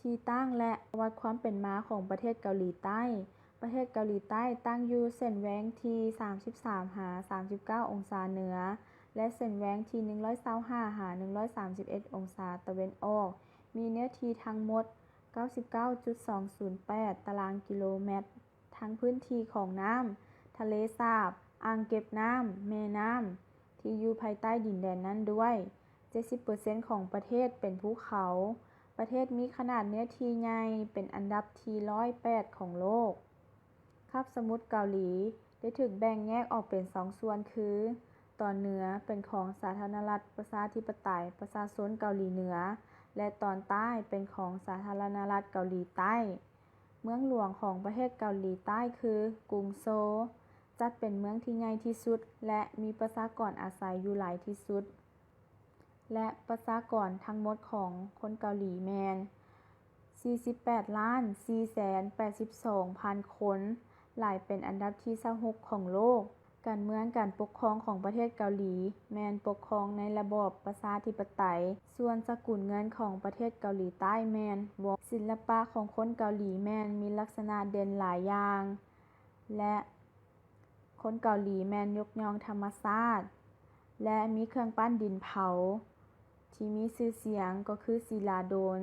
ທີ່ຕັ້ງ ແລະ ປະຫວັດຄວາມເປັນມາຂອງປະເທດເກົາຫຼີໃຕ້. ປະເທດເກົາຫຼີໃຕ້ຕັ້ງຢູ່ເສັ້ນແຫວງທີສາມສິບສາມຫາສາມສິບເກົ້າອົງສາເໜືອ ແລະ ເສັ້ນແຫວງທີໜຶ່ງຮ້ອຍຊາວຫ້າຫາໜຶ່ງຮ້ອຍສາມສິບເອັດອົງສາຕາເວັນອອກ, ມີເນື້ອທີ່ທັງໝົດເກົ້າສິບເກົ້າຈຸດສອງສູນແປດຕາລາງກິໂລແມັດ. ທັງພື້ນທີ່ຂອງນ້ຳ, ທະເລສາບ, ອ່າງເກັບນ້ຳ, ແມ່ນ້ຳ ທີ່ຢູ່ພາຍໃຕ້ດິນແດນນັ້ນດ້ວຍ. ເຈັດສິບເປີເຊັນຂອງປະເທດເປັນພູເຂົາ. ປະເທດມີຂະໜາດເນື້ອທີ່ໃຫຍ່ເປັນອັນດັບທີຮ້ອຍແປດຂອງໂລກ. ຄາບສະໝຸດເກົາຫຼີໄດ້ຖືກແບ່ງແຍກອອກເປັນສອງສ່ວນຄື ຕອນເໜືອເປັນຂອງສາທາລະນະລັດປະຊາທິປະໄຕປະຊາຊົນເກົາຫຼີເໜືອ ແລະ ຕອນໃຕ້ເປັນຂອງສາທາລະນະລັດເກົາຫຼີໃຕ້. ເມືອງຫຼວງຂອງປະເທດເກົາຫຼີໃຕ້ຄືກຸງໂຊ, ຈັດເປັນເມືອງທີ່ໃຫຍ່ທີ່ສຸດ ແລະ ມີປະຊາກອນອາໄສຢູ່ຫຼາຍທີ່ສຸດ ແລະ ປະຊາກອນທັງໝົດຂອງຄົນເກົາຫຼີແມ່ນສີ່ສິບແປດລ້ານສີ່ແສນແປດສິບສອງພັນຄົນ, ຫຼາຍເປັນອັນດັບທີຊາວຫົກຂອງໂລກ. ການເມືອງການປົກຄອງຂອງປະເທດເກົາຫຼີແມ່ນປົກຄອງໃນລະບອບປະຊາທິປະໄຕ. ສ່ວນສະກຸນເງິນຂອງປະເທດເກົາຫຼີໃຕ້ແມ່ນວອນ. ສິລະປະຂອງຄົນເກົາຫຼີແມ່ນມີລັກສະນະເດັ່ນຫຼາຍຢ່າງ ແລະ ຄົນເກົາຫຼີແມ່ນຍົກຍ້ອງທຳມະຊາດ ແລະ ມີເຄື່ອງປັ້ນດິນເຜົາທີ່ມີຊື່ສຽງກໍຄືສີລາໂດນ.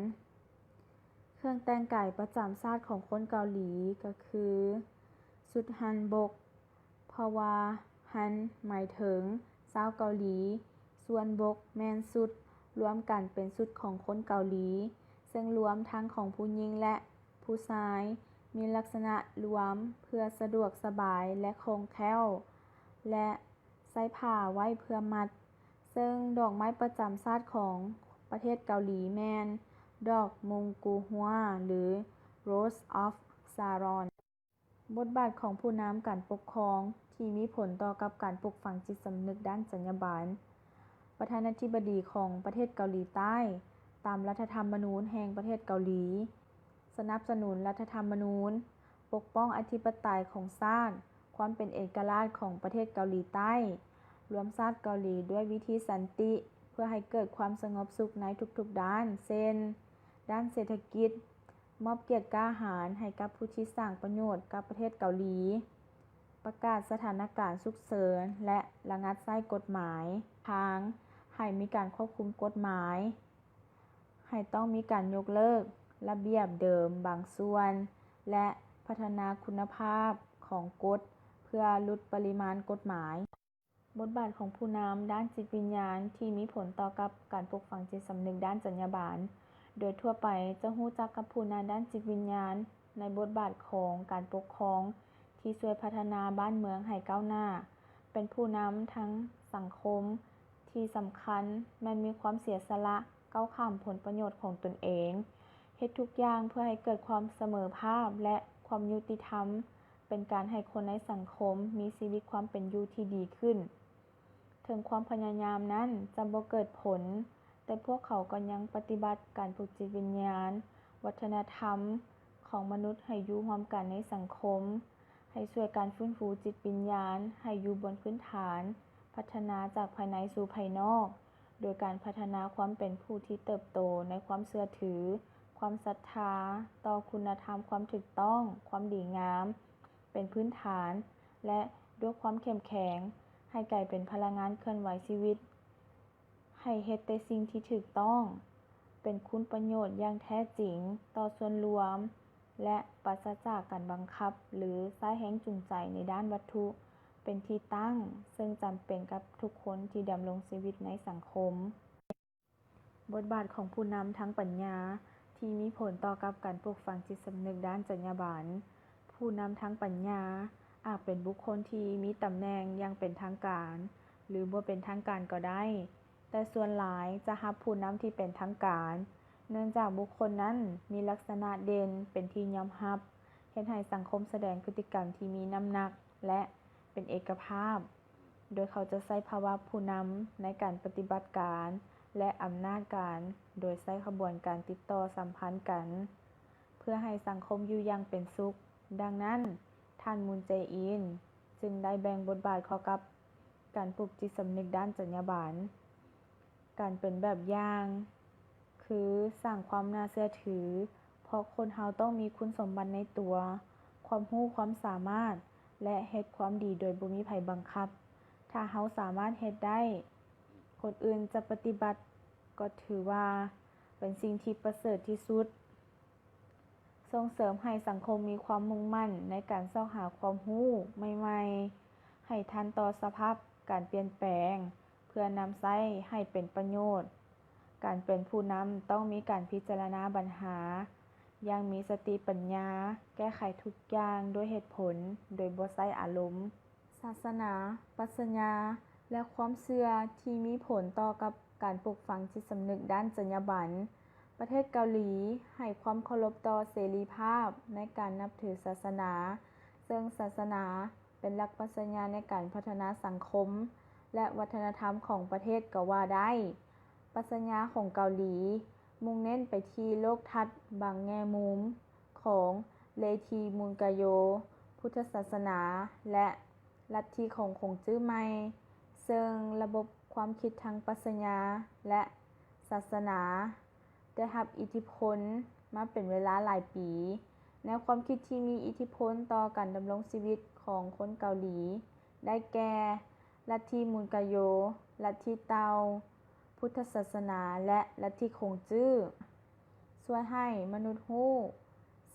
ເຄື່ອງແຕ່ງກາຍປະຈຳຊາດຂອງຄົນເກົາຫຼີກໍຄືຊຸດຮັນບົກ ເພາະວ່າຮັນໝາຍເຖິງຊາວເກົາຫຼີ, ສ່ວນບົກແມ່ນຊຸດ, ລວມກັນເປັນຊຸດຂອງຄົນເກົາຫຼີ, ເຊິ່ງລວມທັງຂອງຜູ້ຍິງ ແລະ ຜູ້ຊາຍ, ມີລັກສະນະລວມເພື່ອສະດວກສະບາຍ ແລະ ຄ່ອງແຄ້ວ ແລະ ໃຊ້ຜ້າໄວ້ເພື່ອມັດ. ເຊິ່ງດອກໄມ້ປະຈຳຊາດຂອງປະເທດເກົາຫຼີແມ່ນດອກມຸງກູຮົວ ຫຼື Rose of Sharon. ບົດບາດຂອງຜູ້ນຳການປົກຄອງທີ່ມີຜົນຕໍ່ກັບການປູກຝັງຈິດສຳນຶກດ້ານຈັນຍາບານ. ປະທານາທິບໍດີຂອງປະເທດເກົາຫຼີໃຕ້ ຕາມລັດຖະທຳມະນູນແຫ່ງປະເທດເກົາຫຼີ ສະໜັບສະໜູນລັດຖະທຳມະນູນ, ປົກປ້ອງອະທິປະໄຕຂອງຊາດ, ຄວາມເປັນເອກະລາດຂອງປະເທດເກົາຫຼີໃຕ້, ລວມຊາດເກົາຫຼີດ້ວຍວິທີສັນຕິ ເພື່ອໃຫ້ເກີດຄວາມສະຫງົບສຸກໃນທຸກໆດ້ານ ເຊັ່ນ ດ້ານເສດຖະກິດ, ມອບກຽດກ້າຫານໃຫ້ກັບຜູ້ທີ່ສ້າງປະໂຫຍດກັບປະເທດເກົາຫຼີ, ປະກາດສະຖານະການສຸກເສີນ ແລະ ລະງັດໃຊ້ກົດໝາຍທາງໃຫ້ມີການຄວບຄຸມກົດໝາຍ, ໃຫ້ຕ້ອງມີການຍົກເລີກລະບຽບເດີມບາງສ່ວນ ແລະ ພັດທະນາຄຸນນະພາບຂອງກົດເພື່ອຫຼຸດປະລິມານກົດໝາຍ. ບົດບາດຂອງຜູ້ນຳດ້ານຈິດວິນຍານທີ່ມີຜົນຕໍ່ກັບການປູກຝັງຈິດສຳນຶກດ້ານຈັນຍາບານ. ໂດຍທົ່ວໄປຈະຮູ້ຈັກກັບຜູ້ນຳດ້ານຈິດວິນຍານໃນບົດບາດຂອງການປົກຄອງທີ່ຊ່ວຍພັດທະນາບ້ານເມືອງໃຫ້ກ້າວໜ້າ, ເປັນຜູ້ນຳທາງສັງຄົມທີ່ສຳຄັນແມ່ນມີຄວາມເສຍສະຫຼະ ກ້າວຂ້າມຜົນປະໂຫຍດຂອງຕົນເອງ, ເຮັດທຸກຢ່າງເພື່ອໃຫ້ເກີດຄວາມສະເໝີພາບ ແລະ ຄວາມຍຸຕິທຳ, ເປັນການໃຫ້ຄົນໃນສັງຄົມມີຊີວິດຄວາມເປັນຢູ່ທີ່ດີຂຶ້ນ. ເຖິງຄວາມພະຍາຍາມນັ້ນຈະບໍ່ເກີດຜົນ, ແຕ່ພວກເຂົາກໍຍັງປະຕິບັດການຝຶກຈິດວິນຍານ, ວັດທະນະທຳຂອງມະນຸດໃຫ້ຢູ່ຮ່ວມກັນໃນສັງຄົມ, ໃຫ້ຊ່ວຍການຟື້ນຟູຈິດວິນຍານໃຫ້ຢູ່ບົນພື້ນຖານພັດທະນາຈາກພາຍໃນສູ່ພາຍນອກ, ໂດຍການພັດທະນາຄວາມເປັນຜູ້ທີ່ເຕີບໂຕໃນຄວາມເຊື່ອຖື, ຄວາມສັດທາຕໍ່ຄຸນນະທຳຄວາມຖືກຕ້ອງ, ຄວາມດີງາມ ເປັນພື້ນຖານ ແລະ ດ້ວຍຄວາມເຂັ້ມແຂງ ໃຫ້ກາຍເປັນພະລັງງານເຄື່ອນໄຫວຊີວິດ, ໃຫ້ເຮັດແຕ່ສິ່ງທີ່ຖືກຕ້ອງ, ເປັນຄຸນປະໂຫຍດຢ່າງແທ້ຈິງຕໍ່ສ່ວນລວມ ແລະ ປາສະຈາກການບັງຄັບ ຫຼື ໃຊ້ແຮງຈູງໃຈໃນດ້ານວັດຖຸເປັນທີ່ຕັ້ງ, ເຊິ່ງຈຳເປັນກັບທຸກຄົນທີ່ດຳລົງຊີວິດໃນສັງຄົມ. ບົດບາດຂອງຜູ້ນຳທາງປັນຍາທີ່ມີຜົນຕໍ່ກັບການປູກຝັງຈິດສຳນຶກດ້ານຈັນຍາບານ. ຜູ້ນຳທາງປັນຍາອາດເປັນບຸກຄົນທີ່ມີຕຳແໜ່ງຢ່າງເປັນທາງການ ຫຼື ບໍ່ເປັນທາງການກໍໄດ້, ແຕ່ສ່ວນຫຼາຍຈະຮັບຜູ້ນຳທີ່ເປັນທາງການ, ເນື່ອງຈາກບຸກຄົນນັ້ນມີລັກສະນະເດັ່ນເປັນທີ່ຍອມຮັບ, ເຮັດໃຫ້ສັງຄົມສະແດງພຶດຕິກຳທີ່ມີນ້ຳໜັກ ແລະ ເປັນເອກະພາບ. ໂດຍເຂົາຈະໃຊ້ພາວະຜູ້ນຳໃນການປະຕິບັດການ ແລະ ອຳນາດການ ໂດຍໃຊ້ຂະບວນການຕິດຕໍ່ສຳພັນກັນ ເພື່ອໃຫ້ສັງຄົມຢູ່ຢ່າງເປັນສຸກ. ດັ່ງນັ້ນ, ທ່ານ ມູນ ເຈອິນ ຈຶ່ງໄດ້ແບ່ງບົດບາດເຂົ້າກັບການປູກຈິດສຳນຶກດ້ານຈັນຍາບານ. ການເປັນແບບຢ່າງ ຄືສ້າງຄວາມໜ້າເຊື່ອຖື ເພາະຄົນເຮົາຕ້ອງມີຄຸນສົມບັດໃນຕົວ, ຄວາມຮູ້, ຄວາມສາມາດ ແລະ ເຮັດຄວາມດີໂດຍບໍ່ມີໃຜບັງຄັບ. ຖ້າເຮົາສາມາດເຮັດໄດ້, ຄົນອື່ນຈະປະຕິບັດ, ກໍຖືວ່າເປັນສິ່ງທີ່ປະເສີດທີ່ສຸດ. ສົ່ງເສີມໃຫ້ສັງຄົມມີຄວາມມຸ່ງໝັ້ນໃນການຊອກຫາຄວາມຮູ້ໃໝ່ໆ, ໃຫ້ທັນຕໍ່ສະພາບການປ່ຽນແປງ ເພື່ອນຳໃຊ້ໃຫ້ເປັນປະໂຫຍດ. ການເປັນຜູ້ນຳຕ້ອງມີການພິຈາລະນາບັນຫາຢ່າງມີສະຕິປັນຍາ, ແກ້ໄຂທຸກຢ່າງດ້ວຍເຫດຜົນ ໂດຍບໍ່ໃຊ້ອາລົມ. ສາສະໜາ, ປັດຊະຍາ ແລະ ຄວາມເຊື່ອທີ່ມີຜົນຕໍ່ກັບການປູກຝັງຈິດສຳນຶກດ້ານຈັນຍາບັນ. ປະເທດເກົາຫຼີໃຫ້ຄວາມເຄົາລົບຕໍ່ເສລີພາບໃນການນັບຖືສາສະໜາ, ເຊິ່ງສາສະໜາເປັນຫຼັກປັດຊະຍາໃນການພັດທະນາສັງຄົມ ແລະ ວັດທະນະທຳຂອງປະເທດກໍວ່າໄດ້. ປັດຊະຍາຂອງເກົາຫຼີມຸ່ງເນັ້ນໄປທີ່ໂລກທັດບາງແງ່ມຸມຂອງເລທີມຸນກາໂຍ, ພຸດທະສາສະໜາ ແລະ ລັດທິຂອງຂົງຈື້ໃໝ່, ເຊິ່ງລະບົບຄວາມຄິດທາງປັດຊະຍາ ແລະ ສາສະໜາ ໄດ້ຮັບອິດທິພົນມາເປັນເວລາຫຼາຍປີ. ແນວຄວາມຄິດທີ່ມີອິດທິພົນຕໍ່ການດຳລົງຊີວິດຂອງຄົນເກົາຫຼີ ໄດ້ແກ່ ລັດທິມຸນກາໂຍ, ລັດທິເຕົ່າ, ພຸດທະສາສະໜາ ແລະ ລັດທິຂົງຈື້ ຊ່ວຍໃຫ້ມະນຸດຮູ້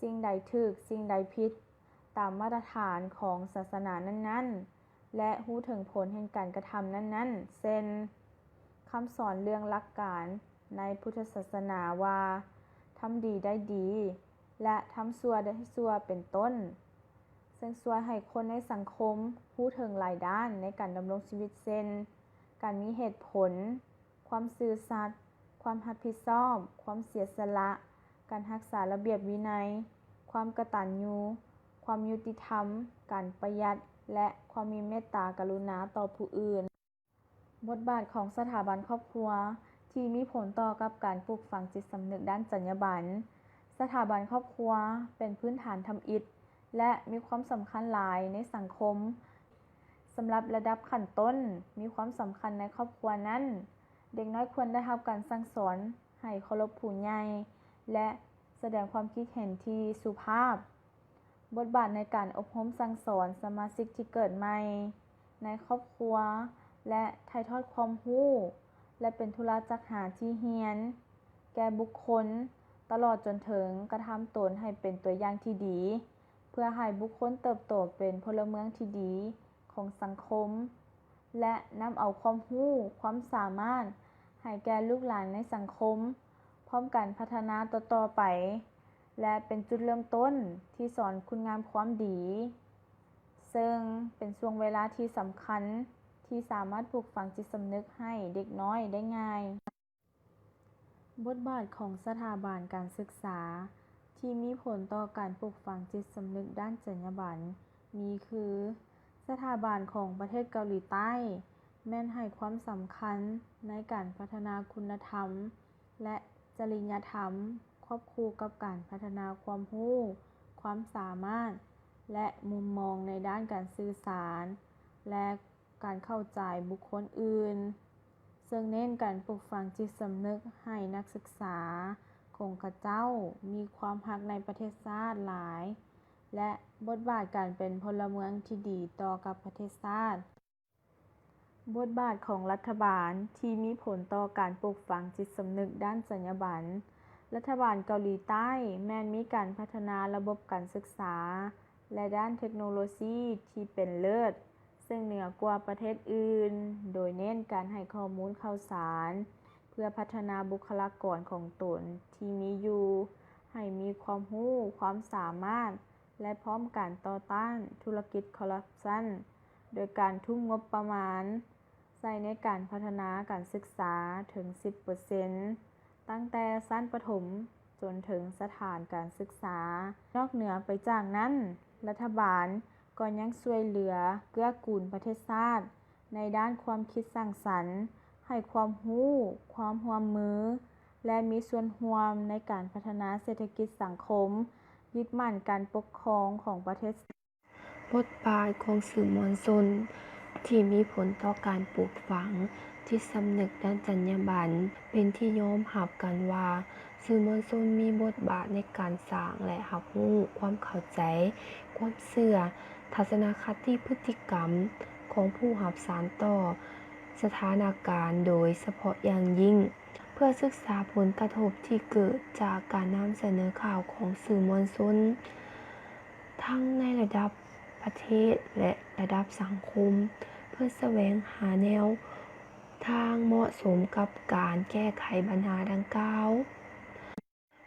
ສິ່ງໃດຖືກ, ສິ່ງໃດຜິດ ຕາມມາດຕະຖານຂອງສາສະໜານັ້ນໆ ແລະ ຮູ້ເຖິງຜົນແຫ່ງການກະທຳນັ້ນໆ ເຊັ່ນ ຄຳສອນເລື່ອງຫຼັກການໃນພຸດທະສາສະໜາວ່າ ທຳດີໄດ້ດີ ແລະ ທຳຊົ່ວໄດ້ຊົ່ວ ເປັນຕົ້ນ, ເຊິ່ງຊ່ວຍໃຫ້ຄົນໃນສັງຄົມຮູ້ເຖິງຫຼາຍດ້ານໃນການດຳລົງຊີວິດ ເຊັ່ນ ການມີເຫດຜົນ, ຄວາມຊື່ສັດ, ຄວາມຮັບຜິດຊອບ, ຄວາມເສຍສະຫຼະ, ການຮັກສາລະບຽບວິໄນ, ຄວາມກະຕັນຍູ, ຄວາມຍຸຕິທຳ, ການປະຢັດ ແລະ ຄວາມມີເມດຕາກະລຸນາຕໍ່ຜູ້ອື່ນ. ບົດບາດຂອງສະຖາບັນຄອບຄົວທີ່ມີຜົນຕໍ່ກັບການປູກຝັງຈິດສຳນຶກດ້ານຈັນຍາບັນ. ສະຖາບັນຄອບຄົວເປັນພື້ນຖານທຳອິດ ແລະ ມີຄວາມສຳຄັນຫຼາຍໃນສັງຄົມ. ສຳລັບລະດັບຂັ້ນຕົ້ນ ມີຄວາມສຳຄັນໃນຄອບຄົວນັ້ນ, ເດັກນ້ອຍຄວນໄດ້ຮັບການສັ່ງສອນໃຫ້ເຄົາລົບຜູ້ໃຫຍ່ ແລະ ສະແດງຄວາມຄິດເຫັນທີ່ສຸພາບ. ບົດບາດໃນການອົບຮົມສັ່ງສອນສະມາຊິກທີ່ເກີດໃໝ່ໃນຄອບຄົວ ແລະ ຖ່າຍທອດຄວາມຮູ້ ແລະ ເປັນທຸລະຈັກຫາທີ່ຮຽນແກ່ບຸກຄົນ, ຕະຫຼອດຈົນເຖິງກະທຳຕົນໃຫ້ເປັນຕົວຢ່າງທີ່ດີ ເພື່ອໃຫ້ບຸກຄົນເຕີບໂຕເປັນພົນລະເມືອງທີ່ດີຂອງສັງຄົມ ແລະ ນຳເອົາຄວາມຮູ້, ຄວາມສາມາດໃຫ້ແກ່ລູກຫຼານໃນສັງຄົມ, ພ້ອມກັນພັດທະນາຕໍ່ໆໄປ ແລະ ເປັນຈຸດເລີ່ມຕົ້ນທີ່ສອນຄຸນງາມຄວາມດີ, ເຊິ່ງເປັນຊ່ວງເວລາທີ່ສຳຄັນທີ່ສາມາດປູກຝັງຈິດສຳນຶກໃຫ້ເດັກນ້ອຍໄດ້ງ່າຍ. ບົດບາດຂອງສະຖາບັນການສຶກສາທີ່ມີຜົນຕໍ່ການປູກຝັງຈິດສຳນຶກດ້ານຈັນຍາບັນມີຄື ສະຖາບັນຂອງປະເທດເກົາຫຼີໃຕ້ແມ່ນໃຫ້ຄວາມສຳຄັນໃນການພັດທະນາຄຸນນະທຳ ແລະ ຈະລິຍະທຳ ຄວບຄູ່ກັບການພັດທະນາຄວາມຮູ້, ຄວາມສາມາດ ແລະ ມຸມມອງໃນດ້ານການສື່ສານ ແລະ ການເຂົ້າໃຈບຸກຄົນອື່ນ, ເຊິ່ງເນັ້ນການປູກຝັງຈິດສຳນຶກໃຫ້ນັກສຶກສາຂອງເຂົາເຈົ້າມີຄວາມຮັກໃນປະເທດຊາດຫຼາຍ ແລະ ບົດບາດການເປັນພົນລະເມືອງທີ່ດີຕໍ່ກັບປະເທດຊາດ. ບົດບາດຂອງລັດຖະບານທີ່ມີຜົນຕໍ່ການປູກຝັງຈິດສຳນຶກດ້ານຈັນຍາບັນ. ລັດຖະບານເກົາຫຼີໃຕ້ແມ່ນມີການພັດທະນາລະບົບການສຶກສາ ແລະ ດ້ານເທັກໂນໂລຊີທີ່ເປັນເລີດ, ເຊິ່ງເໜືອກວ່າປະເທດອື່ນ, ໂດຍເນັ້ນການໃຫ້ຂໍ້ມູນຂ່າວສານ ເພື່ອພັດທະນາບຸກຄະລາກອນຂອງຕົນທີ່ມີຢູ່ ໃຫ້ມີຄວາມຮູ້, ຄວາມສາມາດ ແລະ ພ້ອມການຕໍ່ຕ້ານທຸລະກິດຄໍຣັບຊັນ ໂດຍການທຸ່ມງົບປະມານໃສ່ໃນການພັດທະນາການສຶກສາເຖິງສິບເປີເຊັນ ຕັ້ງແຕ່ຊັ້ນປະຖົມຈົນເຖິງສະຖານການສຶກສາ. ນອກເໜືອໄປຈາກນັ້ນ, ລັດຖະບານກໍຍັງຊ່ວຍເຫຼືອເກື້ອກູນປະເທດຊາດໃນດ້ານຄວາມຄິດສ້າງສັນ, ໃຫ້ຄວາມຮູ້, ຄວາມຮ່ວມມື ແລະ ມີສ່ວນຮ່ວມໃນການພັດທະນາເສດຖະກິດສັງຄົມ, ຍຶດໝັ້ນການປົກຄອງຂອງປະເທດ. ບົດບາດຂອງສື່ມວນຊົນທີ່ມີຜົນຕໍ່ການປູກຝັງຈິດສຳນຶກດ້ານຈັນຍາບັນ. ເປັນທີ່ຍອມຮັບກັນວ່າ ສື່ມວນຊົນມີບົດບາດໃນການສ້າງ ແລະ ຮັບຮູ້ຄວາມເຂົ້າໃຈ, ຄວາມເຊື່ອ, ທັດສະນະຄະຕິ, ພຶດຕິກຳຂອງຜູ້ຮັບສານຕໍ່ສະຖານະການ, ໂດຍສະເພາະຢ່າງຍິ່ງ ເພື່ອສຶກສາຜົນກະທົບທີ່ເກີດຈາກການນຳສະເໜີຂ່າວຂອງສື່ມວນຊົນ ທັງໃນລະດັບປະເທດ ແລະ ລະດັບສັງຄົມ ເພື່ອສະແຫວງຫາແນວທາງເໝາະສົມກັບການແກ້ໄຂບັນຫາດັ່ງກ່າວ.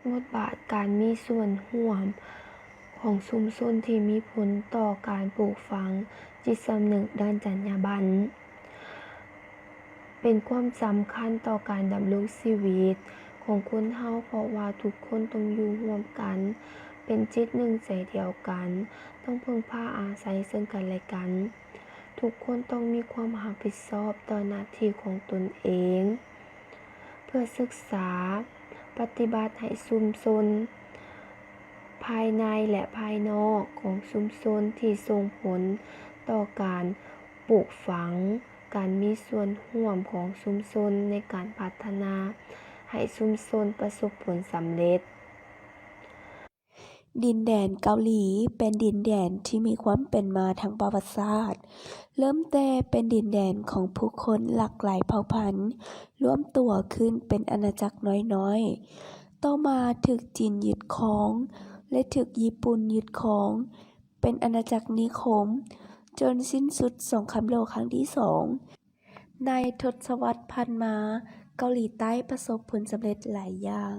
ບົດບາດການມີສ່ວນຮ່ວມຂອງຊຸມຊົນທີ່ມີຜົນຕໍ່ການປູກຝັງຈິດສຳນຶກດ້ານຈັນຍາບັນ ເປັນຄວາມສຳຄັນຕໍ່ການດຳລົງຊີວິດຂອງຄົນເຮົາ, ເພາະວ່າທຸກຄົນຕ້ອງຢູ່ຮ່ວມກັນ ເປັນຈິດໜຶ່ງໃຈດຽວກັນ, ຕ້ອງເພິ່ງພາອາໄສເຊິ່ງກັນແລະກັນ. ທຸກຄົນຕ້ອງມີຄວາມຮັບຜິດຊອບຕໍ່ໜ້າທີ່ຂອງຕົນເອງ ເພື່ອສຶກສາ, ປະຕິບັດໃຫ້ຊຸມຊົນ ພາຍໃນ ແລະ ພາຍນອກຂອງຊຸມຊົນ ທີ່ສົ່ງຜົນຕໍ່ການປູກຝັງການມີສ່ວນຮ່ວມຂອງຊຸມຊົນໃນການພັດທະນາໃຫ້ຊຸມຊົນປະສົບຜົນສຳເລັດ. ດິນແດນເກົາຫຼີເປັນດິນແດນທີ່ມີຄວາມເປັນມາທາງປະຫວັດສາດ, ເລີ່ມແຕ່ເປັນດິນແດນຂອງຜູ້ຄົນຫຼາກຫຼາຍເຜົ່າພັນ ລວມຕົວຂຶ້ນເປັນອານາຈັກນ້ອຍໆ, ຕໍ່ມາຖືກຈີນຍຶດຄອງ ແລະ ຖືກຍີ່ປຸ່ນຍຶດຄອງ ເປັນອານາຈັກນິຄົມ ຈົນສິ້ນສຸດສົງຄາມໂລກຄັ້ງທີສອງ. ໃນທົດສະວັດຜ່ານມາ, ເກົາຫຼີໃຕ້ປະສົບຜົນສຳເລັດຫຼາຍຢ່າງ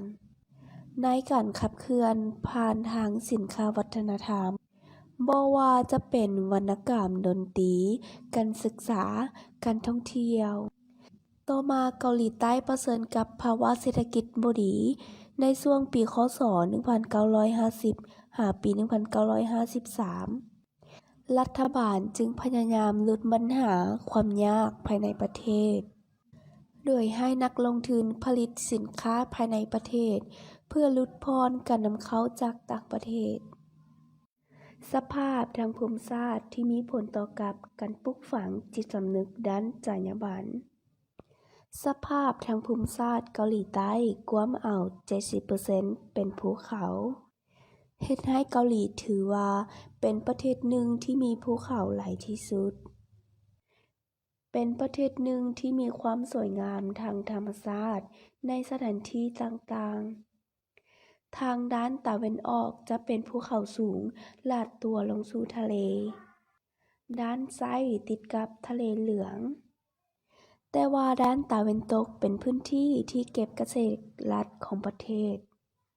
ໃນການຂັບເຄື່ອນຜ່ານທາງສິນຄ້າວັດທະນະທຳ, ບໍ່ວ່າຈະເປັນວັນນະກຳ, ດົນຕີ, ການສຶກສາ, ການທ່ອງທ່ຽວ. ຕໍ່ມາເກົາຫຼີໃຕ້ປະເຊີນກັບພາວະເສດຖະກິດບໍ່ດີ ໃນຊ່ວງປີ ຄ.ສ. ໜຶ່ງພັນເກົ້າຮ້ອຍຫ້າສິບ ຫາປີ ໜຶ່ງພັນເກົ້າຮ້ອຍຫ້າສິບສາມ. ລັດຖະບານຈຶ່ງພະຍາຍາມຫຼຸດບັນຫາຄວາມຍາກພາຍໃນປະເທດ ໂດຍໃຫ້ນັກລົງທຶນຜະລິດສິນຄ້າພາຍໃນປະເທດ ເພື່ອຫຼຸດຜ່ອນການນຳເຂົ້າຈາກຕ່າງປະເທດ. ສະພາບທາງພູມສາດທີ່ມີຜົນຕໍ່ກັບການປູກຝັງຈິດສຳນຶກດ້ານຈັນຍາບັນ. ສະພາບທາງພູມສາດເກົາຫຼີໃຕ້ກວມເອົາເຈັດສິບເປີເຊັນເປັນພູເຂົາ. ເຮັດໃຫ້ເກົາຫຼີຖືວ່າເປັນປະເທດໜຶ່ງທີ່ມີພູເຂົາຫຼາຍທີ່ສຸດ. ເປັນປະເທດໜຶ່ງທີ່ມີຄວາມສວຍງາມທາງທຳມະຊາດໃນສະຖານທີ່ຕ່າງໆ. ທາງດ້ານຕາເວັນອອກຈະເປັນພູເຂົາສູງລາດຕົວລົງສູ່ທະເລ. ດ້ານຊ້າຍຕິດກັບທະເລເຫຼືອງ. ແຕ່ວ່າດ້ານຕາເວັນຕົກເປັນພື້ນທີ່ທີ່ເກັບກະເສດຫຼັກຂອງປະເທດ.